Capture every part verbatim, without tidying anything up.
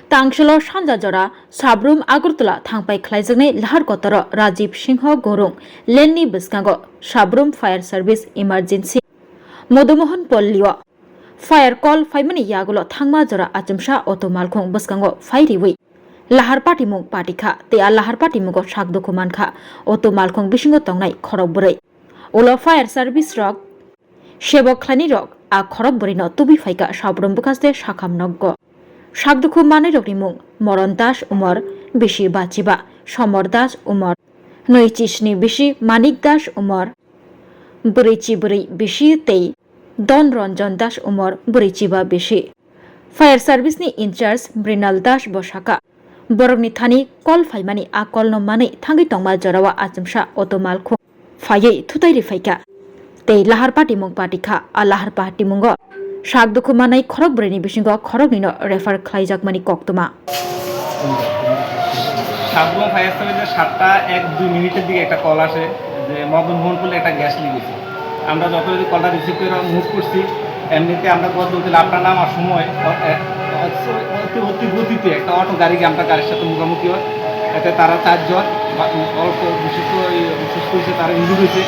Tangsolo sanja jora Sabrum Agartala thangpai khlaijaknai lahar kotoro Rajiv Singho Gorung lane ni bwskango Sabrum Fire Service Emergency Modomohon Pollio fire call phaimani yagulo thangma jora achomsa auto malkhung bwskango phai riwi lahar patimung patikha tei a lahar patimungo sak dukhu mankha auto malkhung bisingo tongnai khorok bwrwi. Ulo fire service rok sebok khlainai rok a khorok bwrwino tubui phaikha Sabrum bwkhaste sakham nokgo. Sak dukhu manwi rokni mung Moron Das umor bisi bachiba, Somor Das umor nwi chisni bisi, Manik Das umor bwrwi chibrwi bisi tei Don Ranjan Das umor bwrwi chiba bisi. Fire service ni in charge Mrinal Das bo sakha, borokni thani call phaimani a call no manwi thangwi tongma jorao achomsa auto malkhung phaiwi thutai ri phaikha tei lahar patimung patikha. A lahar patimungo sak dukhu manai khorok bwrwini bisingo khoroknwino refer khlaijakmani koktwma. Sabroom fire সার্ভিসের সাতটা এক দুই মিনিটের দিকে একটা কল আসে যে মদন মোহনপুরে একটা গ্যাস লিক হয়েছে। আমরা যথারীতি কলটা রিসিভ করে মুভ করছি। এমনিতে আমরা গত দুদিন লাফটা নামার সময় অ-, এ-, অতি, অতি গতিতে একটা অটো গাড়িকে আমরা গাড়ির সাথে মুখোমুখি হয়। এতে তারা চারজন বা অল্প বিশেষ করে ওই অসুস্থ হয়েছে, তারা ইনজুর হয়েছে।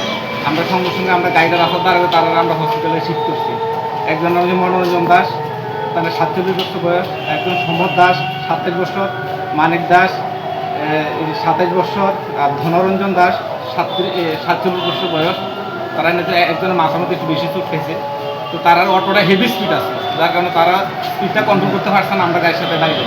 আমরা সঙ্গে সঙ্গে আমরা গাড়িটা রাস্তার ধারে, তারা আমরা হসপিটালে শিফট করছি। একজন হচ্ছে মনোরঞ্জন দাস, তাহলে সাতচল্লিশ বছর বয়স, একজন সম্পদ দাস, সাতাইশ বছর, মানিক দাস, এ, সাতাইশ বছর, আর ধনরঞ্জন দাস, সাতত্রিশ, এ, সাতচল্লিশ বছর বয়স। তারা নাকি একজনের মাথার মধ্যে একটু বেশি চোট খেয়েছে। তো তারার অটোটা হেভি স্পিড আছে, যার কারণে তারা স্পিডটা কন্ট্রোল করতে পারছে না, আমরা গাড়ির সাথে বাইরে